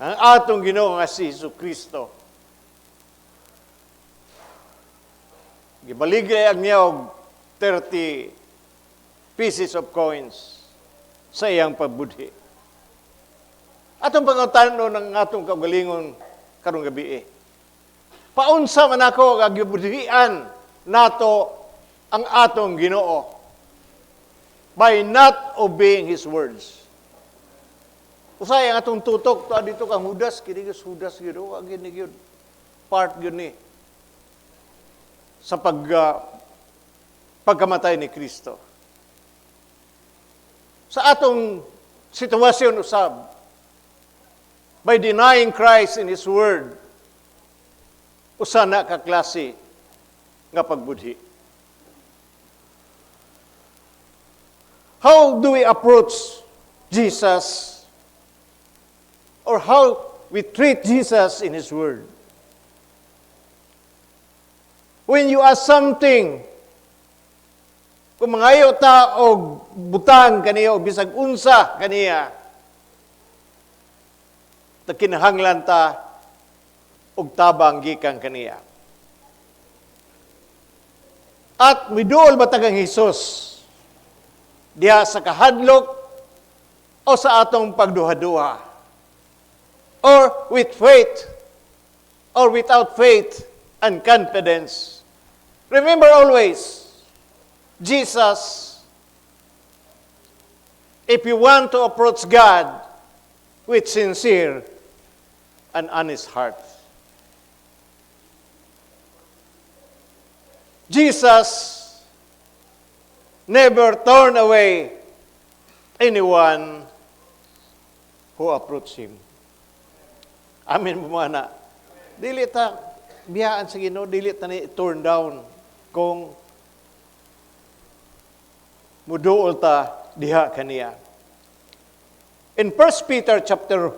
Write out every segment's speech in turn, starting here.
Ang atong Ginoo nga si Hesus Kristo. Gibaligay ang niya og 30 pieces of coins sa iyang pagbudhi. Atong pangutanon ng atong kaugalingon karong gabi eh. Paunsa man ako nga gibudhian nato ang atong Ginoo by not obeying His words? Usay ang atong tutok to dito kang Judas, kini gyud Judas gyud, wa gini gyud part gyud ni sa pagkamatay ni Kristo. Sa atong sitwasyon usab, by denying Christ in His Word, usa na ka klase nga pagbudhi. How do we approach Jesus or how we treat Jesus in His Word? When you ask something, kung mangayo ta og butang kaniya o bisag unsa kaniya, ta kinahanglan ta og tabang gikan kaniya. At miduol ba tagang Hesus diha sa kahadlok o sa atong pagduha-duha? Or with faith or without faith and confidence? Remember always, Jesus, if you want to approach God with sincere and honest heart. Jesus never turned away anyone who approached Him. Amen mo na. Dili ta biyaan sa Ginoo, dili ta ni turn down kung muduol ta diha kaniya. In 1 Peter chapter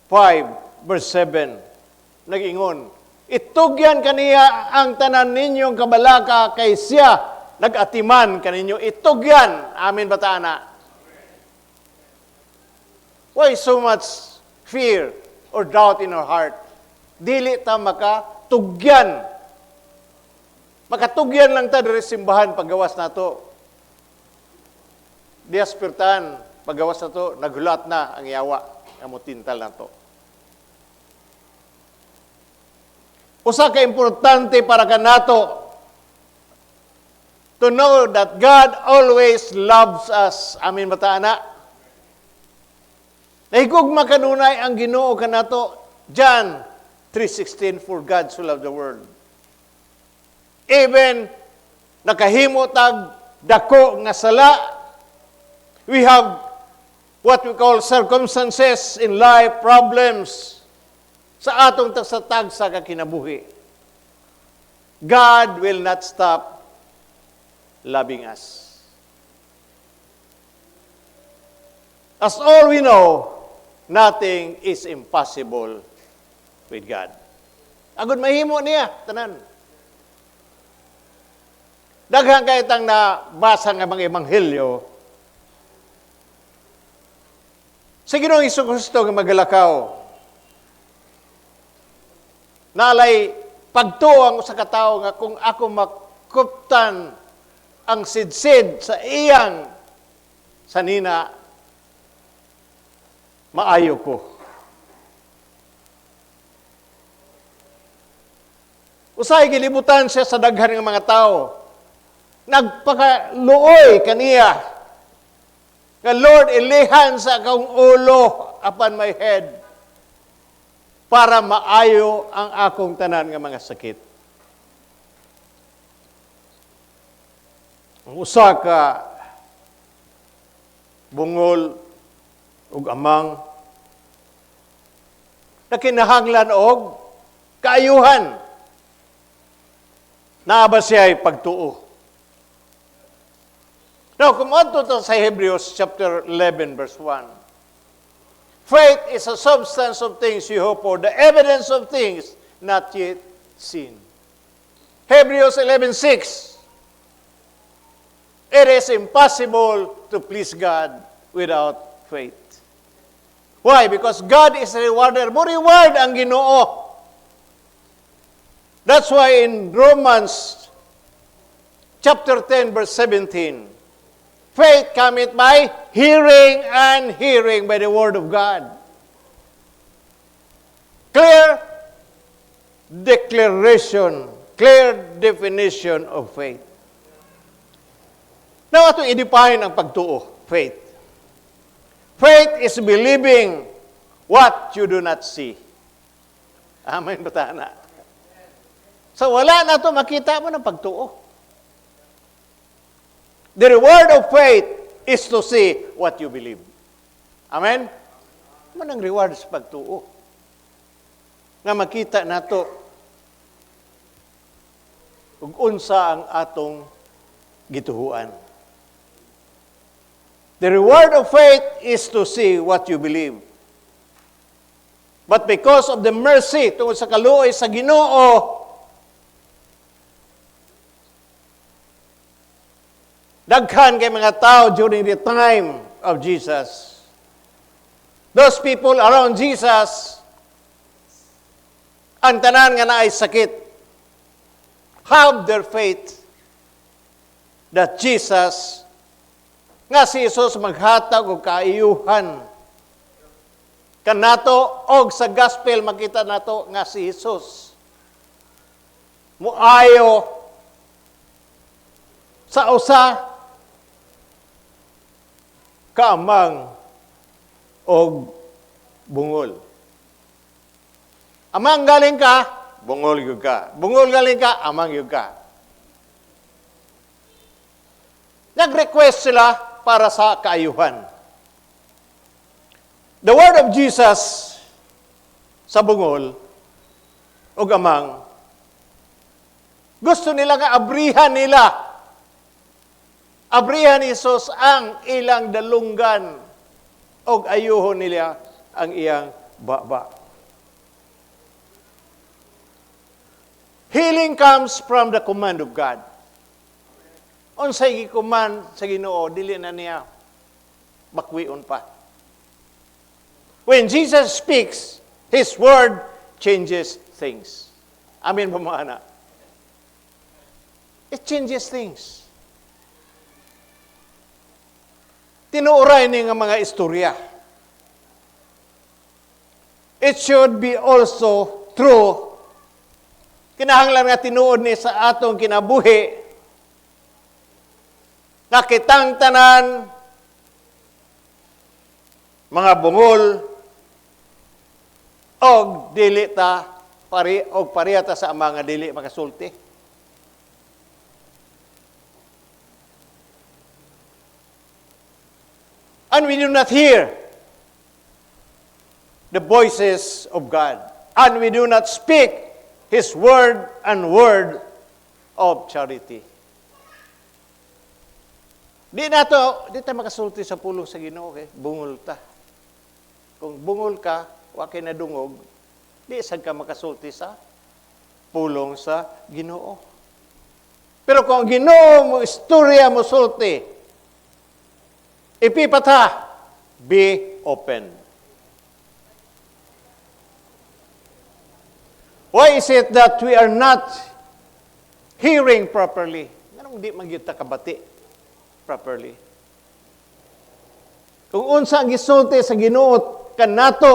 5 verse 7, nag-ingon, "Itugyan kaniya ang tanan ninyong kabalaka kay siya nag-atiman kaninyo." Itugyan. Amen ba ta ana? Why so much fear or doubt in our heart? Dili ta makatugyan. Makatugyan lang ta diri simbahan paggawas nato. Dias pirtan, paggawas nato, nagulat na ang yawa nga motintal nato. Usa ka importante para kanato to know that God always loves us. Amen ba ta ana? Nahigugma kanunay ang Ginoo kanato. John 3:16, "For God so loved the world." Even nakahimo tag dako nga sala, we have what we call circumstances in life, problems sa atong tagsa-tagsa ka kinabuhi. God will not stop loving us. As all we know, nothing is impossible with God. Agud mahimo niya, tanan. Daghan kay tang nabasa nga mga ebanghelyo. Sa Ginoong Hesus Kristo nga magalakaw, naalay pagtuo ang usa ka tawo nga kung ako makuptan ang sidsid sa iyang sanina, maayo ko. Usay gilibutan siya sa daghan ng mga tao. Nagpakaluoy kaniya. Nga, "Lord, ilihan sa akong ulo upon my head para maayo ang akong tanan nga mga sakit." Ang usa ka bungol ug amang nakinahanglan og kaayuhan. Naa ba siya'y pagtuo? Now, kung adto ta sa Hebrews chapter 11 verse 1. Faith is a substance of things you hope for, the evidence of things not yet seen. Hebrews 11:6. It is impossible to please God without faith. Why? Because God is a rewarder. Mo reward ang Ginoo. That's why in Romans chapter 10 verse 17, faith cometh by hearing and hearing by the word of God. Clear declaration, clear definition of faith. Now, atong i-define ang pagtuo, faith. Faith is believing what you do not see. Amen ba ta na? So wala na to makita mao nang pagtuo. The reward of faith is to see what you believe. Amen? Mao nang reward sa pagtuo. Nga makita nato ug unsa ang atong gituhuan. The reward of faith is to see what you believe. But because of the mercy, tungod sa kaluoy sa Ginoo, daghan kay mga tao during the time of Jesus. Those people around Jesus, ang tanan nga naay sakit, have their faith that Jesus, nga si Jesus maghatag og kaayuhan kanato. Og sa gospel makita nato nga si Jesus muayo sa usa ka amang og bungol. Amang galing ka, bungol gyud ka. Bungol galing ka, amang gyud ka. Nag-request sila para sa kaayuhan. The word of Jesus sa bungol og amang, gusto nila nga abrihan nila. Abrihan ni Jesus ang ilang dalunggan og ayuhon nila ang iyang baba. Healing comes from the command of God. Unsay gi-command sa Ginoo, dili na niya bakwion pa. When Jesus speaks, His word changes things. Amen ba, mga anak? It changes things. Tinuoray ni nga mga istorya. It should be also true. Kinahanglan nga tinuod ni sa atong kinabuhi nga kitang tanan mga bungol og dili ta pari og pareha ta sa mga dili makasulti. And we do not hear the voices of God. And we do not speak His word and word of charity. Di nato, di ta makasulti sa pulong sa Ginoo kay bungol ta. Kung bungol ka, wa kay nadungog, di sad ka makasulti sa pulong sa Ginoo. Pero kung ang Ginoo mo istorya mo sulti, ipipata, be open. Why is it that we are not hearing properly? Nganong di man gyud ta kabati properly? Kung unsa ang gisulti sa Ginoo kanato,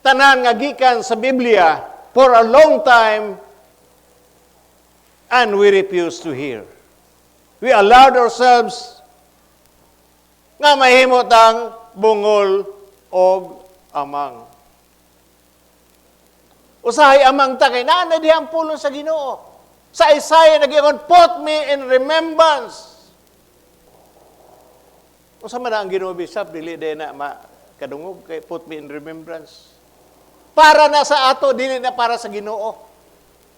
tanan nga gikan sa Biblia for a long time, and we refuse to hear. We allowed ourselves nga mahimo tang bungol og amang. Usahay amang ta kay naa na diha ang pulong sa Ginoo. Sa Isaiah nag-ingon, "Put me in remembrance." Unsa man ang Ginoo bisab dili day na makadungog kay "Put me in remembrance." Para na sa ato, dili na para sa Ginoo.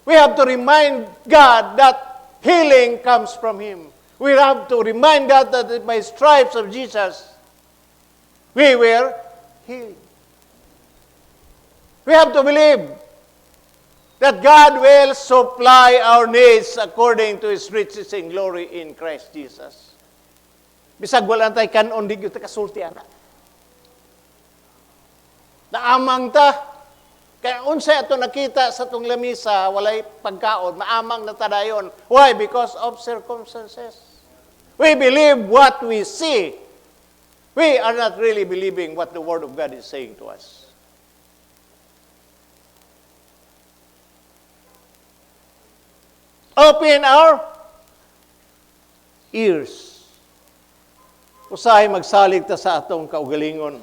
We have to remind God that healing comes from Him. We have to remind God that by stripes of Jesus, we were healed. We have to believe that God will supply our needs according to His riches in glory in Christ Jesus. Bisag wala tay kanon, di gyud ta kasulti ana. Naamang ta. Kaya unsay ato nakita sa atong lamisa, walay pagkaon, maamang na ta dayon. Why? Because of circumstances. We believe what we see. We are not really believing what the Word of God is saying to us. Open our ears. Usahay magsalig ta sa atong kaugalingon.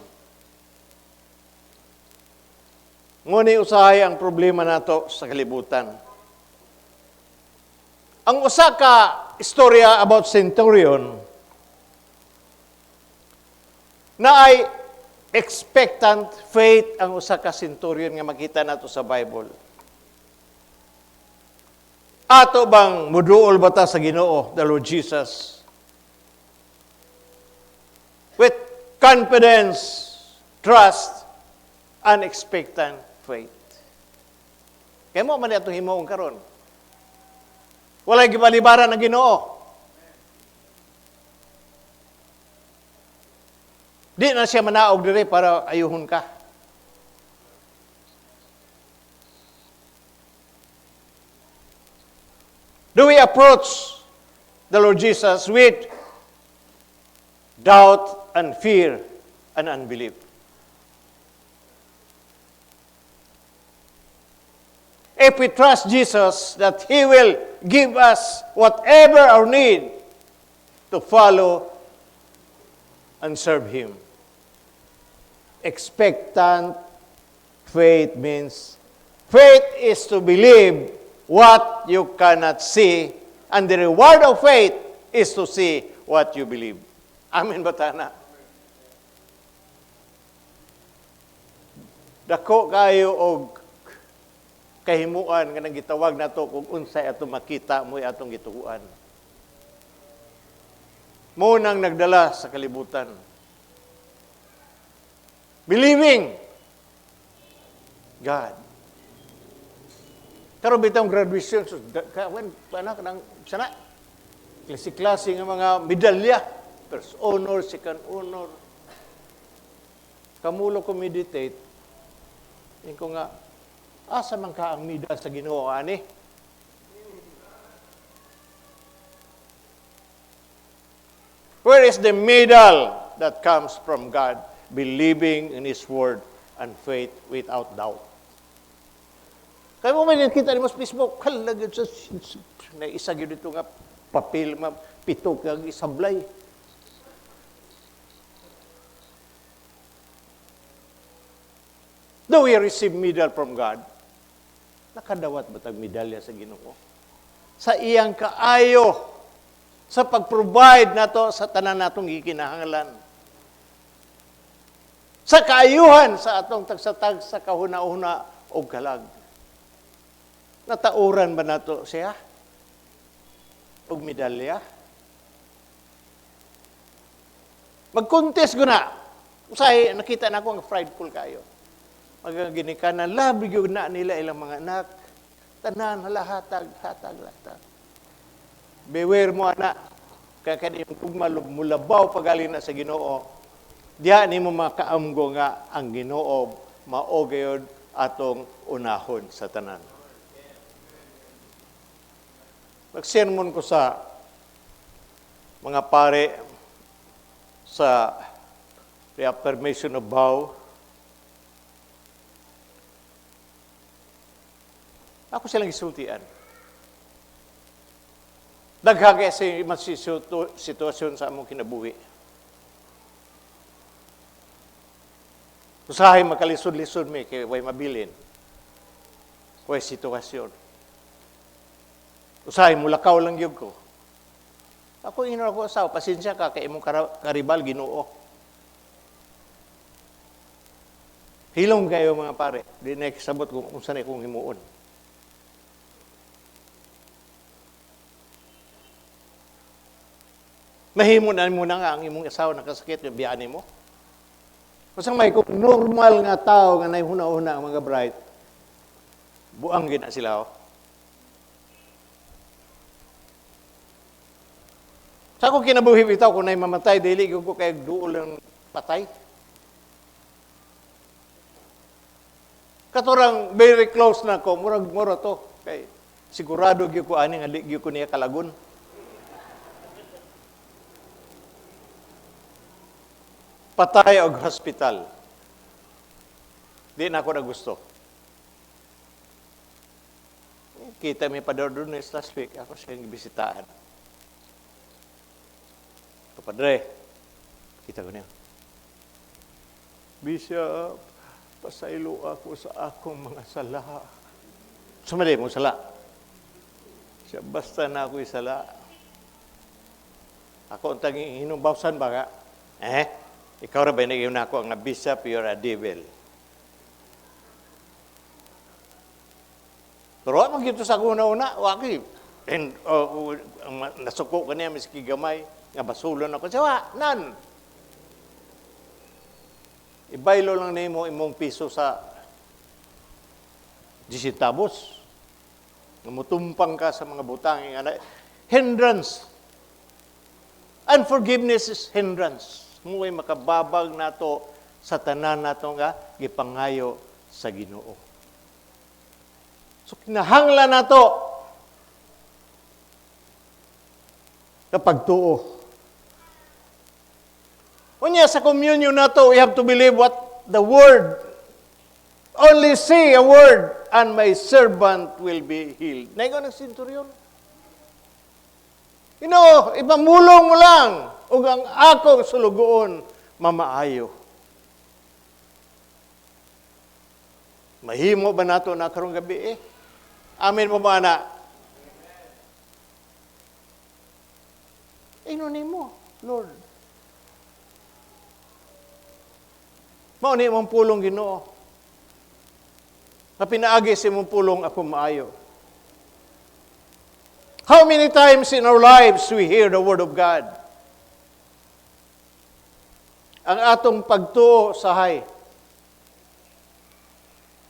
Ngunit usahay ang problema nato sa kalibutan. Ang usa ka istorya about centurion na ay expectant faith ang usa ka centurion nga makita nato sa Bible. Ato bang muduol ba ta sa Ginoo, the Lord Jesus? With confidence, trust, and expectant faith. Kaya mo man atong himuong karon. Walay gibalibaran ang Ginoo. Di na siya manaog dire para ayuhon ka. Do we approach the Lord Jesus with doubt and fear and unbelief? If we trust Jesus that He will give us whatever our need to follow and serve Him. Expectant faith means faith is to believe what you cannot see, and the reward of faith is to see what you believe. Amen ba tana? Dako kayo og kahimuan nga nang gitawag nato kung unsay atong makita mo'y atong gituoan. Mo nang nagdala sa kalibutan. Believing God. Karon bitong graduation, so, kawan, anak, nang, sana, klase-klase nga mga medalya. First honor, second honor. Kamulo ko meditate, yun ko nga, asa man ka ang medal sa Ginoo ani? Where is the medal that comes from God? Believing in His Word and faith without doubt. Kaya mo may nakita ni mo sa Facebook, hala, gyud sa, naisa gyud dito nga papel, ma, pito kag isablay. Do we receive medal from God? Nakadawat ba tag medalya sa Ginoo? Sa iyang kaayo, sa pag-provide nato sa tanan natong gikinahanglan. Sa kaayuhan sa atong tagsatag sa kahuna-huna og kalag. Natauran ba nato siya? Og medalya? Mag-contest ko na. Usahay, nakita na ako ang prideful kayo. Magaginikanan, labi gyud na nila ilang mga anak. Tanan, hala, hatag, hatag, hatag. Beware mo, anak. Kaya kaya yung tugma, mulabaw pagali na sa Ginoo. Diha nimo makaamgo nga ang Ginoo mao gayud atong unahon sa tanan. Nagsermon ko sa mga pare sa reaffirmation of vow. Ako silang gisultian. Daghang kay sa sitwasyon sa among kinabuhi. Usahay makalisod-lisod mi kay way mabilin. Way sitwasyon. Usahay mulakaw lang gyud ko. Ako ingon ako asawa, pasensya ka kay imong karibal Ginoo. Hilom kayo mga pare, di na kasabot kung unsa na akong himuon. Mahimo na mo na nga ang imong asawa nakasakit, yung biyaan nimo. Masang may kung normal nga tao nga naihuna-una ang mga bride, buang gina sila. Oh. Sa akong kinabuhi bitaw, kung na'y mamatay, dili ko kay duol ang patay. Katorang very close na ko, murag mura to. Kay sigurado gyud ko ani nga di gyud ko niya kalagon. Patay og hospital. Di na ako nagusto. Kita mi pa doon last week, ako siyang gibisitaan. Kapadre, kita ko niya. Bishop, pasaylo ako sa akong mga sala. Sumali mo sala. Siya, basta na ako'y sala. Ako ang tanging hinubawsan ba ka? Eh? Ikaw ra ba nag-iyon ako ang bishop, you're a devil. Pero wa man gyud sa una-una, wa gyud. And nasuko ka niya miski gamay nga basulon ako. Siya, wa, nan. Ibaylo lang nimo imong piso sa 10 centavos. Nga mutumpang ka sa mga butang nga hindrance. Unforgiveness is hindrance. Mu'y makababag nato sa tanan nato nga gipangayo sa Ginoo. So kinahanglan nato kapag tuo. Unya sa communion nato, we have to believe what the word. "Only say a word and my servant will be healed." Naigo ng centurion. Ipamulong mo lang ug ang akong sulugoon mamaayo. Mahimo ba nato na karong gabi eh? Amen mo ba na? Ino nimo, Lord. Mao ni imong pulong, Ginoo. Na pinaagi sa imong pulong ako maayo. How many times in our lives we hear the word of God? Ang atong pagtuo sahay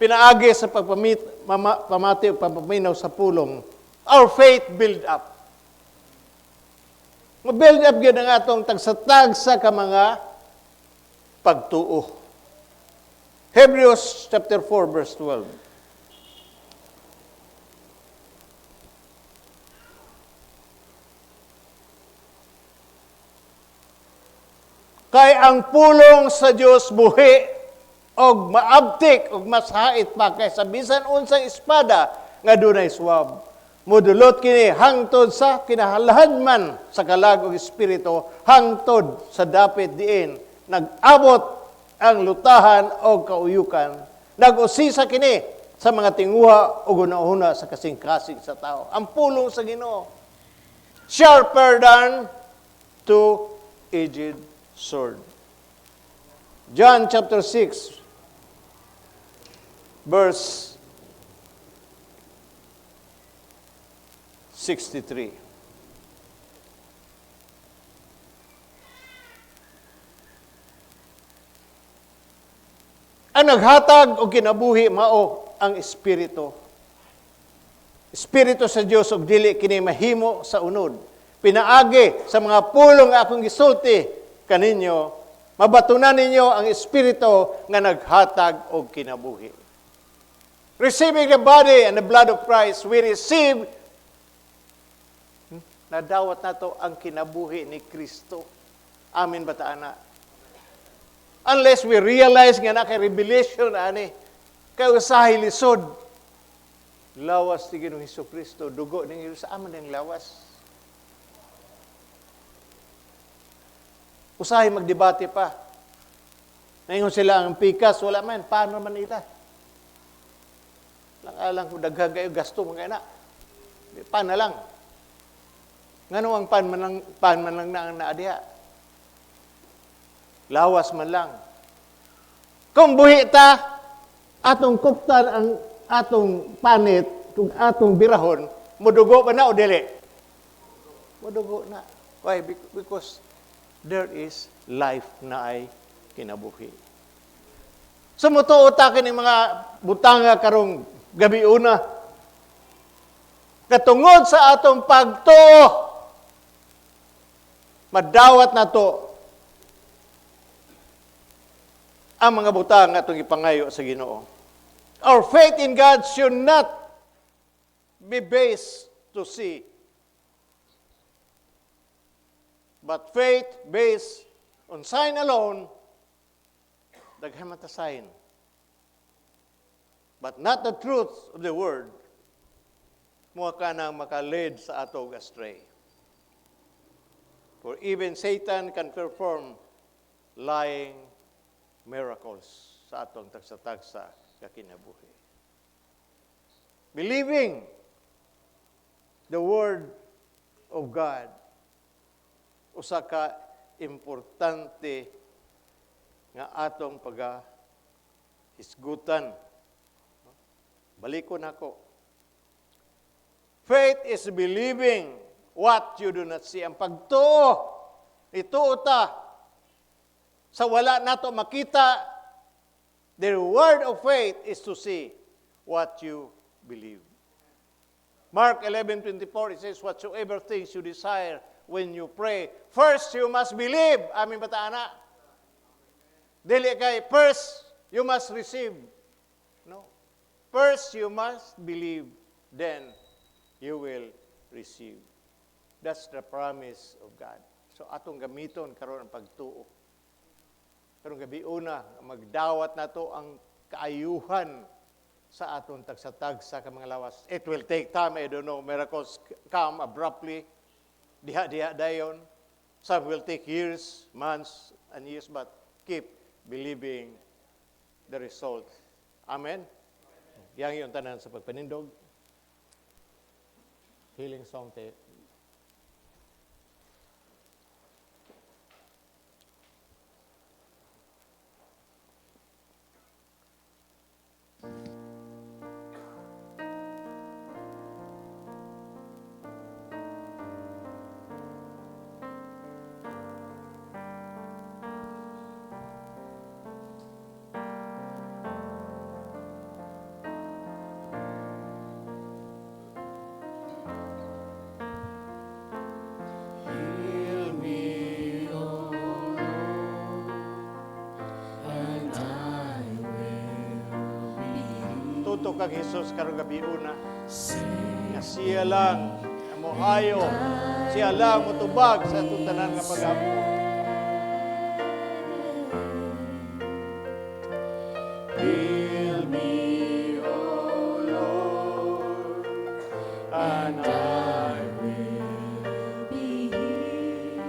pinaagi sa pagpamati o pagpaminaw sa pulong, our faith build up. Ma-build up gyud ang atong tagsa-tagsa ka mga pagtuo. Hebrews chapter 4 verse 12. Kay ang pulong sa Dios buhi og maabtik og mas hait pa kaysa bisan unsang espada nga dunay swab. Mudulot kini hangtod sa kinahalhanman sa kalag ug espiritu, hangtod sa dapit diin nag-abot ang lutahan o kauyukan. Nag-usisa kini sa mga tinguha o hunahuna sa kasing-kasing sa tao. Ang pulong sa Ginoo, sharper than two-edged sword. John chapter 6, verse 63. Ang naghatag og kinabuhi mao ang Espiritu. Espiritu sa Dios ug dili kini mahimo sa unod. Pinaagi sa mga pulong nga akong gisulti kaninyo, mabatunan ninyo ang Espiritu nga naghatag og kinabuhi. Receiving the body and the blood of Christ, we receive, nadawat nato ang kinabuhi ni Kristo. Amin ba ta ana? Unless we realize nga na kay revelation ani, kay usahay lisod. Lawas ni Ginoong Hesus Kristo, dugo ni Hesus, aman ang lawas. Usahay magdebate pa. Ngayon sila ang pikas, wala man, paano man ila? Lang alang kung daghang kayo gasto mga anak. Pan na lang. Ngano ang pan man lang na ang naadiha? Lawas man lang. Kung buhi ta, atong kuptan ang atong panit, kung atong birahon, mudugo ba na o dili? Mudugo na. Why? Because there is life na ay kinabuhi. So mutuo ta kini mga butanga karong gabi una. Katungod sa atong pagtuo, madawat nato ang mga butang atong ipangayo sa Ginoo. Our faith in God should not be based to see, but faith based on sign alone, daghan man ta sign, but not the truth of the word, mo ka nang maka-lead sa atong astray. For even Satan can perform lying miracles sa atong tagsa-tagsa kakinabuhi. Believing the word of God, usa ka importante nga atong paga hisgutan. Balikon ako. Faith is believing what you do not see. Ang pagtuo, ituo ta sa wala nato makita. The reward of faith is to see what you believe. Mark 11:24, it says, "Whatsoever things you desire when you pray, first you must believe." Amin ba ta ana? Dili kay first you must receive. No. First you must believe, then you will receive. That's the promise of God. So atong gamiton karon ang pagtuo. Karong gabi una, magdawat nato ang kaayuhan sa atong tagsa-tagsa ka mga lawas. It will take time, I don't know, miracles come abruptly. Diha-diha dayon. Some will take years, months, and years, but keep believing the result. Amen? Yang yung tanan sa pagpanindog. Healing song tape. Heal me, O Lord, and I will be healed. Tutok kang Jesus karong gabi una. Nga siya lang ang moayo, siya lang motubag sa atong tanan nga pag-ampo. Heal me, O Lord, and I will be healed.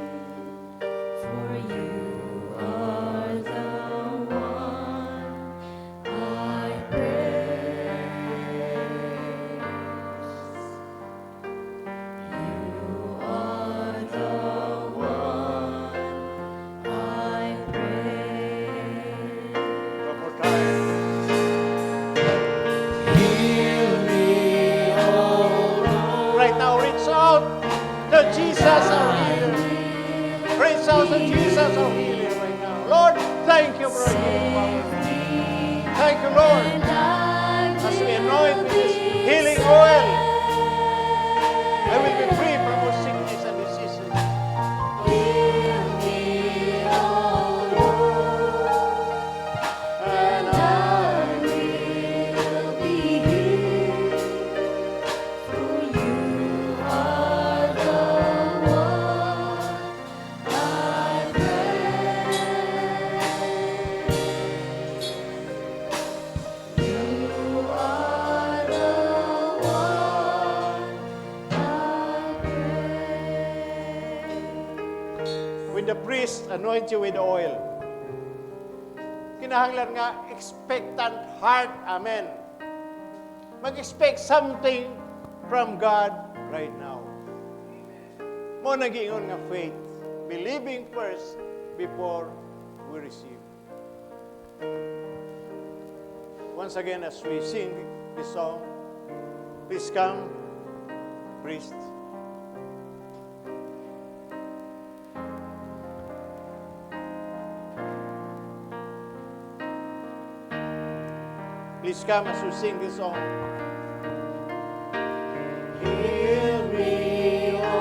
For you are the one I praise. You are the one I praise. One more time. Heal me, O Lord. Right now, reach out to Jesus, our healer. Reach out to Jesus, our healer, right now. Lord, thank you for your healing power. Thank you, Lord. And I As we anoint with this healing oil, I will be free from all sickness and diseases. Heal me, O Lord, And I will be healed. For you are the one I praise. You are the one I praise. When the priest anoint you with oil, kinahanglan nga expectant heart. Amen. Mag-expect something from God right now. Mo nagiingon nga faith, believing first before we receive. Once again, as we sing this song, please come, priest. Please come as we sing this song. Heal me, O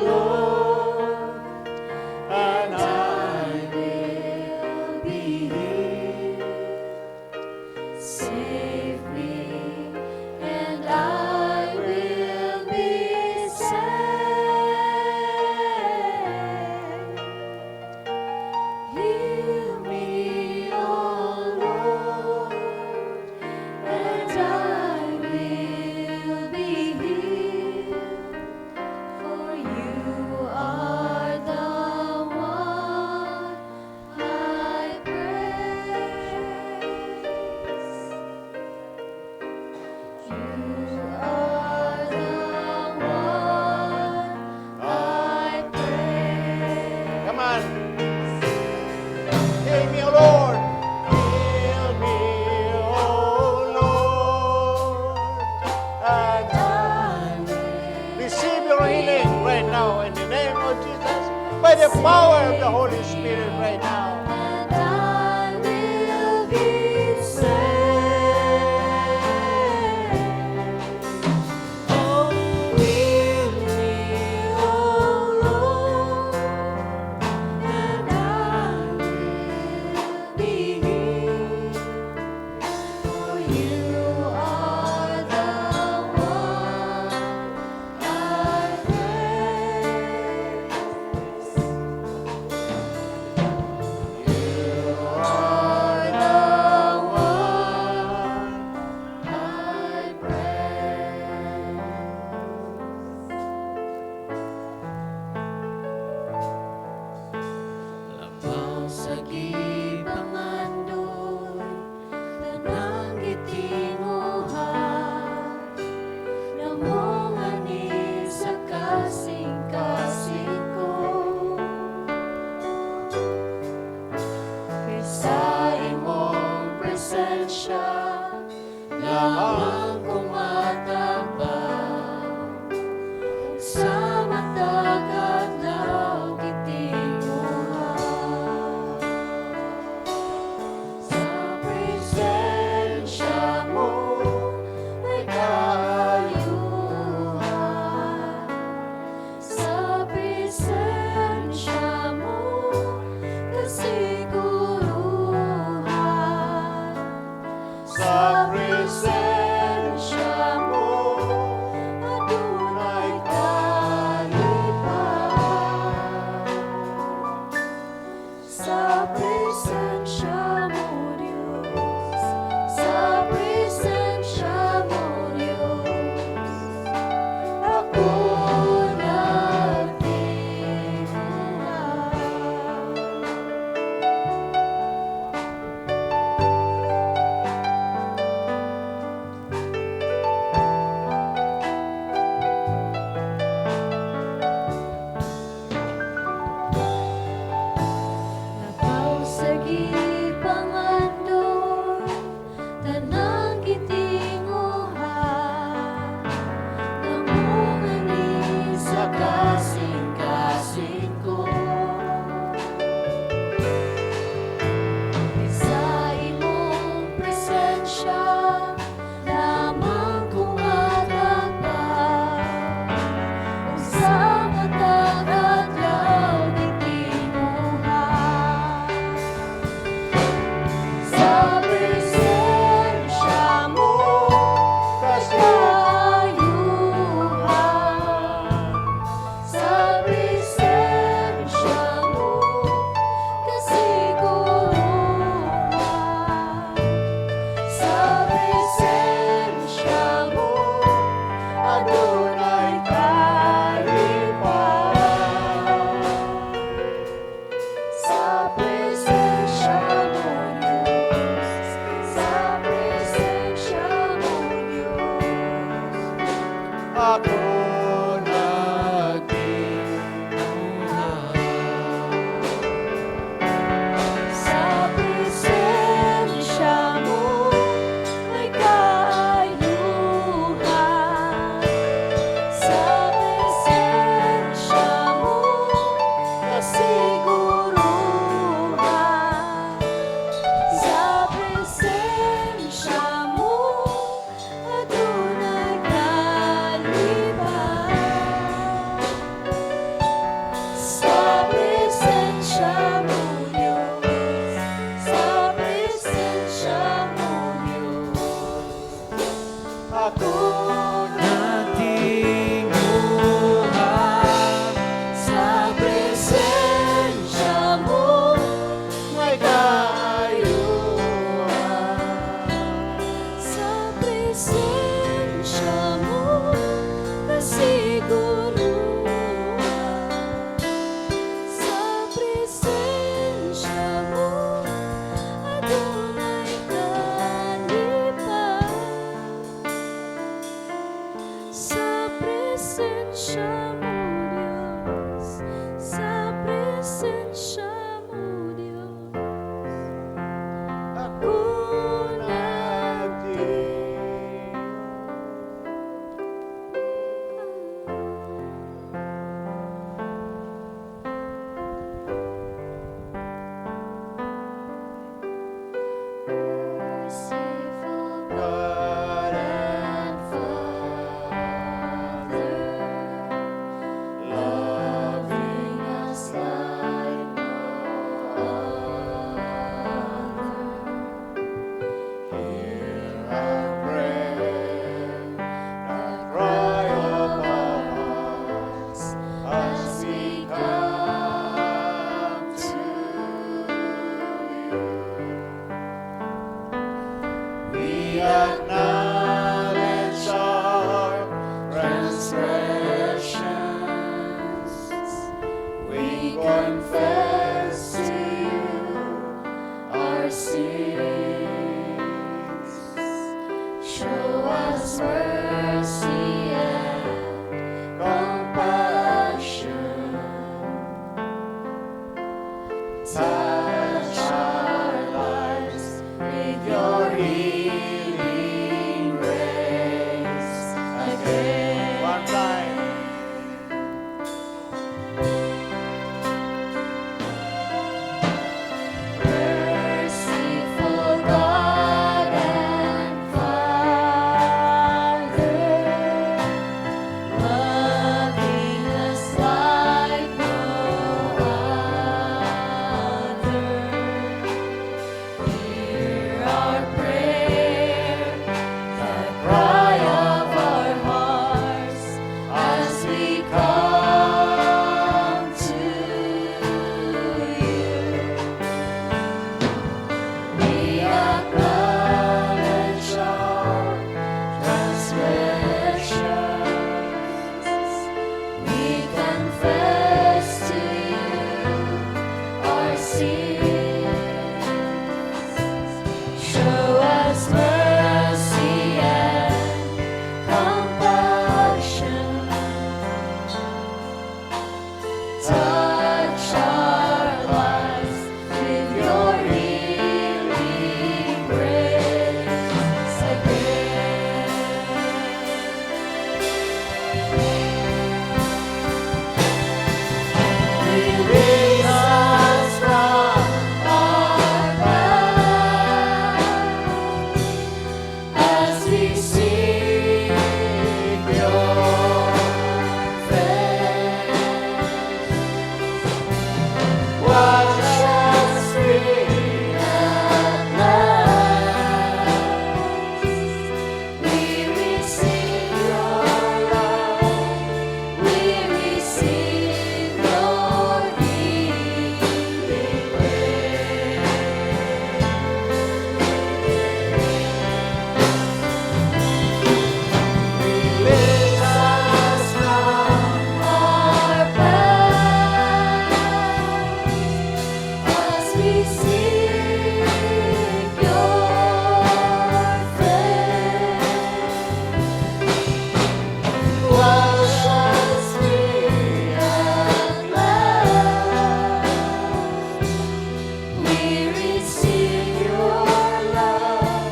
Lord, and I will be healed. Save the Holy Spirit right now. And I will be saved. Oh, heal me, oh Lord, and I will be healed. For you are the one I praise. You are the one I praise. Labaw sa gipangandoy, tanang gitinguha, namungani sa kasing-kasing ko. Kay sa imong presensya lamang ko matagbaw, ug sa matag adlaw gitinguha. Sa presensya mo may kaayuhan. Sa presensya mo kasiguruhan. Sa presensya mo adunay kalipay. Sa presensya mo, Diyos, sa presensya mo, Diyos, ako nagtinguha. Labaw sa gipangandoy, tanang gitinguha, namungani sa kasing-kasing ko. Kay sa imong presensya lamang ko matagbaw, ug sa matag adlaw gitinguha. Sa presensya mo kaayuhan. Sa presensya mo kasiguruhan. Sa presensya mo adunay kalipay. Sa presensya mo, Diyos, sa presensya mo, Diyos, ako nagtinguha. Sa presensya mo may kaayuhan. Sa presensya mo kasiguruhan. Sa presensya mo adunay kalipay. Sa presensya mo, Diyos, sa presensya mo, Diyos, ako nagtinguha. Sa presensya mo may kaayuhan. Sa presensya mo kasiguruhan. Sa presensya mo adunay kalipay. Sa presensya mo, Diyos, sa presensya mo, Diyos, ako nagtinguha. your healing grace again. One time. Merciful God and Father, loving us like no other, hear our prayer, the cry of our hearts as we come to you. We acknowledge our transgressions. We confess to you our sins. Show us mercy and compassion. Touch our lives with your healing grace again. Release us from our past as we seek your face. Wash us free at last. We receive your love. We receive your healing grace. Release us from our past as we seek your face. Wash us free at last. We receive your love.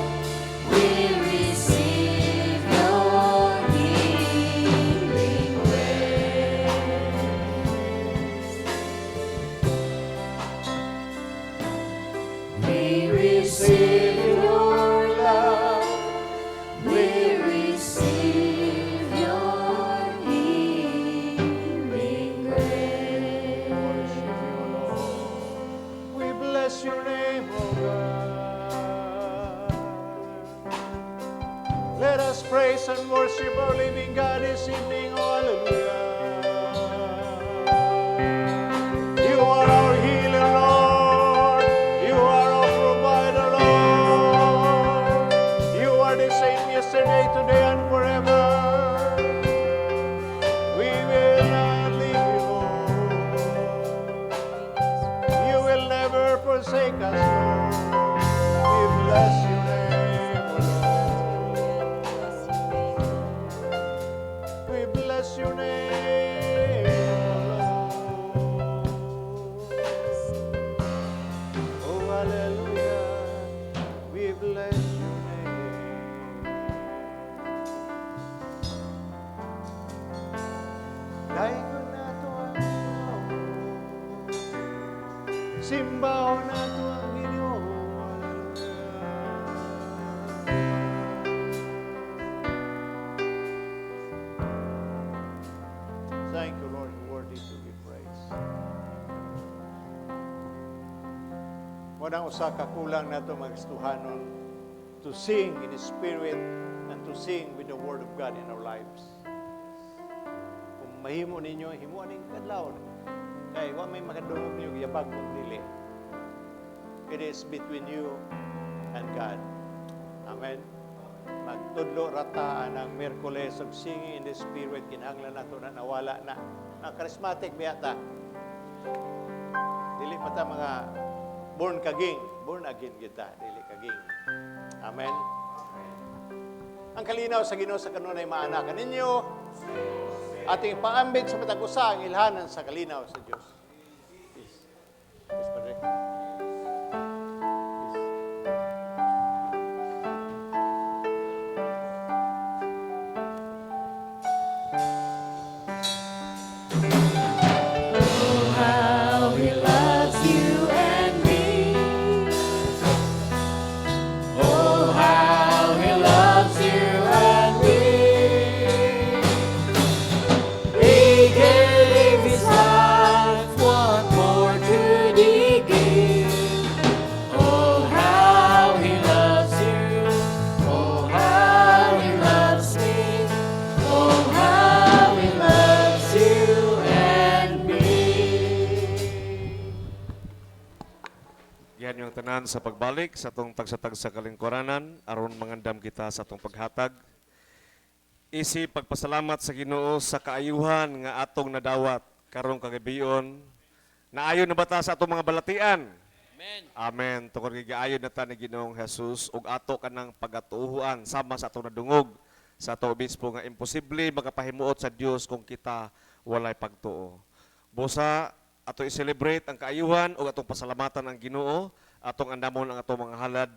We receive your healing grace. We receive your love. We receive your healing grace. Worship you, Lord. We bless your name, O God. Let us praise and worship our living God this evening. Oh, hallelujah. You are our healer, Lord. You are our provider, Lord. You are the same yesterday, today, and forever. We will not leave you, Lord. You will never forsake us, Lord. We bless your name, O Lord. We bless your name, O Lord. Oh, hallelujah. We bless your name. Daygon nato ang Ginoo. Simbahon nato ang Ginoo. Hallelujah. Thank you, Lord. You're worthy to be praised. Mao nang usa ka kulang nato mga Kristohanon to sing in the Spirit and to sing with the Word of God in our lives. Kung mahimo ninyo, himo aning kadlawon. Kay wa may makadungog ninyo yabag kung dili. It is between you and God. Amen. Magtudlo rata ang Miyerkules of singing in the Spirit, kinahanglan nato na nawala na. Mga charismatic biya ta. Dili pa ta mga born kaging, born again kita, dili kaging. Amen. Ang kalinaw sa Ginoo sa kanunay maana kaninyo. Ating paambit sa matag usa ang ilhanan sa kalinaw sa Dios. Peace. Peace, Padre. Peace. tanan sa pagbalik sa atong tagsa-tagsa kalingkuranan aron mangandam kita sa atong paghatag. Isi pagpasalamat sa Ginoo sa kaayuhan nga atong nadawat karong kagabion. Naayon na ba ta sa atong mga balatian? Amen. Amen. Tungod kay giayon na ta ni Ginoong Jesus ug ato kanang pagatuohan sama sa atong nadungog sa ato obispo nga imposible makapahimuot sa Dios kung kita walay pagtuo. Busa ato i-celebrate ang kaayuhan ug atong pasalamatan ang Ginoo, atong andamon ang atong mga halad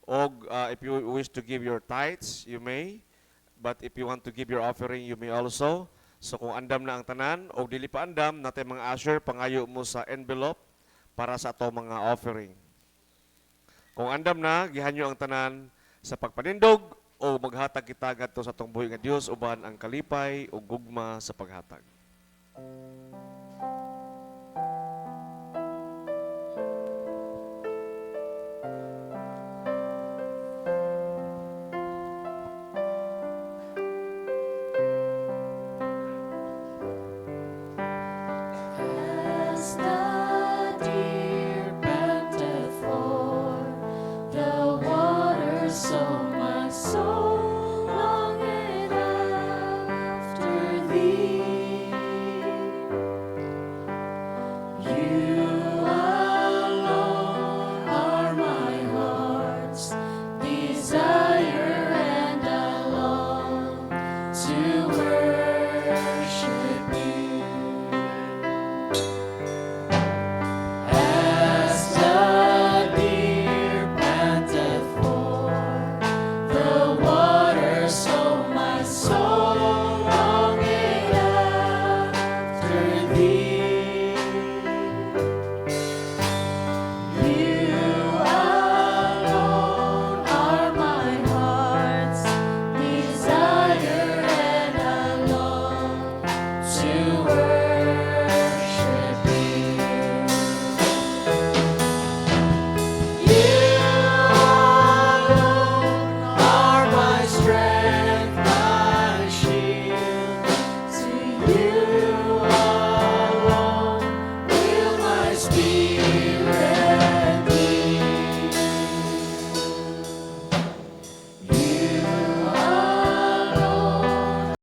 og if you wish to give your tithes, you may. But if you want to give your offering, you may also. So kung andam na ang tanan o dili pa andam, naa tay mga usher, pangayo mo sa envelope para sa atong mga offering. Kung andam na, gihanyo ang tanan sa pagpanindog o maghatag kita ngadto sa atong buhi nga Dios uban ang kalipay o gugma sa paghatag.